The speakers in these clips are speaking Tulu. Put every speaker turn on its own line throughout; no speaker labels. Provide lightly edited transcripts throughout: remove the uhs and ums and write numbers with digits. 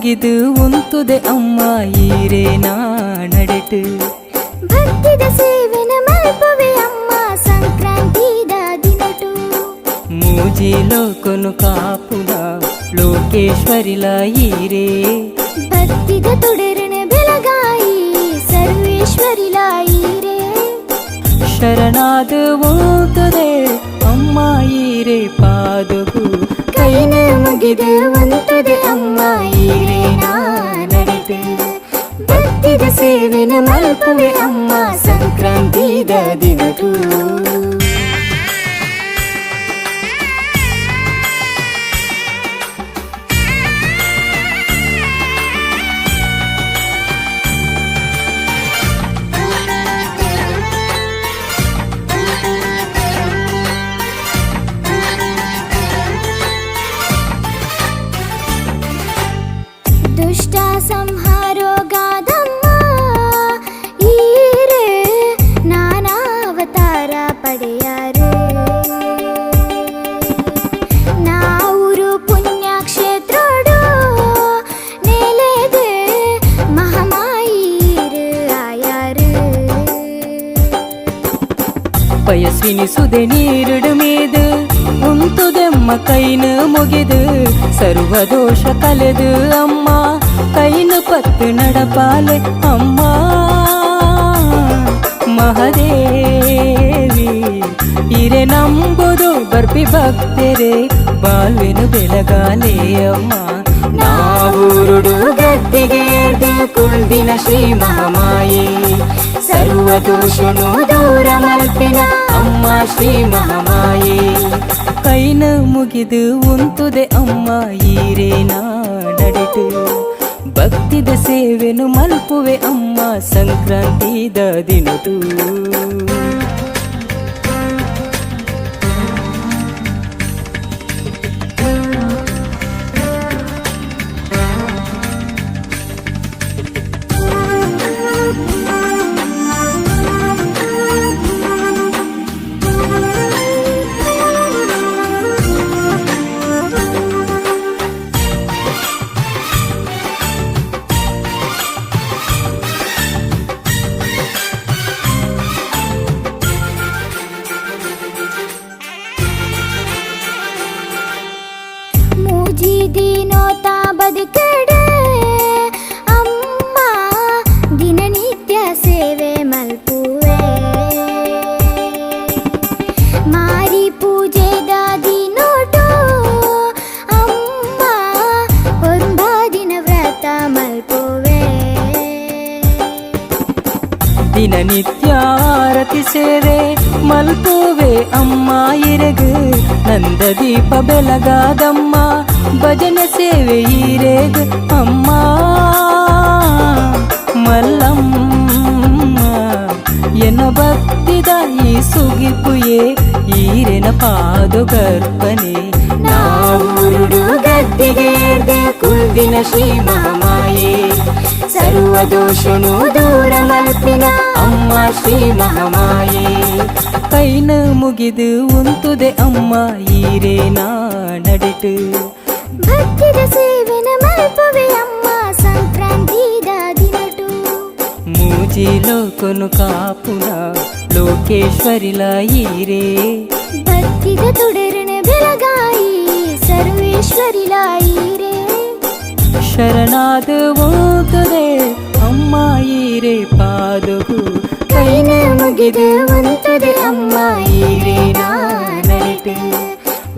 ಮುಗಿದು ಉಂತುದೆ ಅಮ್ಮ ಈರೇನ ನಡೆಟು.
ಭಕ್ತಿದ ಸೇವೆನ ಮಲ್ಪುವೆ ಅಮ್ಮ ಸಂಕ್ರಾಂತಿದ ದಿನಟು.
ಮೂಜಿ ಲೋಕನು ಕಾಪುನ ಲೋಕೇಶ್ವರಿಲ ಈರೇ.
ಭಕ್ತಿದ ತುಡರನ ಬೆಳಗಾಯಿ ಸರ್ವೇಶ್ವರಿಲ ಈರೇ.
ಶರಣಾದ ಓದುದೆ ಅಮ್ಮ ಈರೇ ಪಾದಗು.
ಕೈನ ಮುಗಿದು ಉಂತುದೆ ಅಮ್ಮ ಈರೇನ ನಡೆಟು. ಭಕ್ತಿದ ಸೇವೆನ ಮಲ್ಪುವೆ ಅಮ್ಮ ಸಂಕ್ರಾಂತಿದ ದಿನಟು. ದುಷ್ಟ ಸಂಹಾರೋಗಾದಮ್ಮ ಈರೆ ನಾನಾ ಅವತಾರ ಪಡೆಯಾರು. ನಾವುರು ಪುಣ್ಯಕ್ಷೇತ್ರೋಡು ನೆಲೆದು ಮಹಮಾಯಿರು ಆಯಾರು.
ಪಯಸ್ವಿನಿ ಸುದೆ ನೀರುಡು ಮೀದು ಉಂತುದೆಮ್ಮ ಕೈನು ಮುಗಿದು ಸರ್ವದೋಷ ಕಲೆದು ಅಮ್ಮ ಕೈನು ಪತ್ತು ನಡಪಾಲೆ ಅಮ್ಮ ಮಹದೇವಿ. ಇರೆ ನಂಬುದು ಬರ್ಪಿ ಭಕ್ತರೆ ಬಾಳ್ವೆನು ಬೆಳಗಾಲೆ ಅಮ್ಮ.
ನಾವೂರುಡು ಗದ್ದಿಗೆ ಕುಳ್ದಿನ ಶ್ರೀ ಮಹಾಮಾಯಿ, ಸರ್ವ ದೋಷನು ದೂರ ಮಲ್ಪಿನ ಅಮ್ಮ ಶ್ರೀ ಮಹಾಮಾಯಿ.
ಕೈನ ಮುಗಿದು ಉಂತುದೆ ಅಮ್ಮ ಈರೇನ ನಡೆಟು. ಭಕ್ತಿದ ಸೇವೆನು ಮಲ್ಪುವೆ ಅಮ್ಮ ಸಂಕ್ರಾಂತಿದ ದಿನಟು.
ಮೂಜಿ ದಿನೋತ ಬದುಕಡೆ ಅಮ್ಮ ದಿನನಿತ್ಯ ಸೇವೆ ಮಲ್ಪುವೆ. ಮಾರಿ ಪೂಜೆದ ದಿನೋಟು ಅಮ್ಮ ಒಂಬ ದಿನ ವ್ರತ ಮಲ್ಪುವೆ.
ದಿನನಿತ್ಯ ಆರತಿ ಸೇವೆ ಮಲ್ಪುವೆ ಅಮ್ಮ ಇರೆಗು. ನಂದ ದೀಪ ಬೆಳಗಾದಮ್ಮ ಭಜನೆ ಸೇವೆ ಈರೇಗ್ ಅಮ್ಮ ಮಲ್ಲಮ್ಮ. ಎನ್ನ ಭಕ್ತಿದ ಈ ಸುಗಿಪುಯೇ ಈರೆನ ಪಾದಗರ್ಪನೆ.
ನಾವೂರುಡು ಗದ್ದಿಗೆ ಕುಳ್ದಿನ ಶ್ರೀ ಮಹಾಮಾಯಿ, ಸರ್ವ ದೋಷನು ದೂರ ಮಲ್ಪಿನ ಅಮ್ಮ ಶ್ರೀ ಮಹಾಮಾಯಿ.
ಕೈನ ಮುಗಿದು ಉಂತುದೆ ಅಮ್ಮ ಈರೇನ ನಡೆಟು.
ಭಕ್ತಿದ ಸೇವೆನ ಮಲ್ಪುವೆ ಅಮ್ಮ ಸಂಕ್ರಾಂತಿದ ದಿನಟು.
ಮೂಜಿ ಲೋಕನು ಕಾಪುನ ಲೋಕೇಶ್ವರಿಲ ಈರೇ.
ಭಕ್ತಿದ ತುಡರನ ಬೆಳಗಾಯಿ ಸರ್ವೇಶ್ವರಿಲ ಈರೇ.
ಶರಣಾದ ಓದುದೆ ಅಮ್ಮ ಈರೇ ಪಾದಗು.
ಕೈನ ಮುಗಿದು ಉಂತುದೆ ಅಮ್ಮ ಈರೇನ ನಡೆಟು.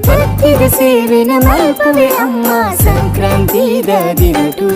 ಭಕ್ತಿದ ಸೇವೆನ ಮಲ್ಪುವೆ ಅಮ್ಮ ಸಂಕ್ರಾಂತಿದ ದಿನಟು.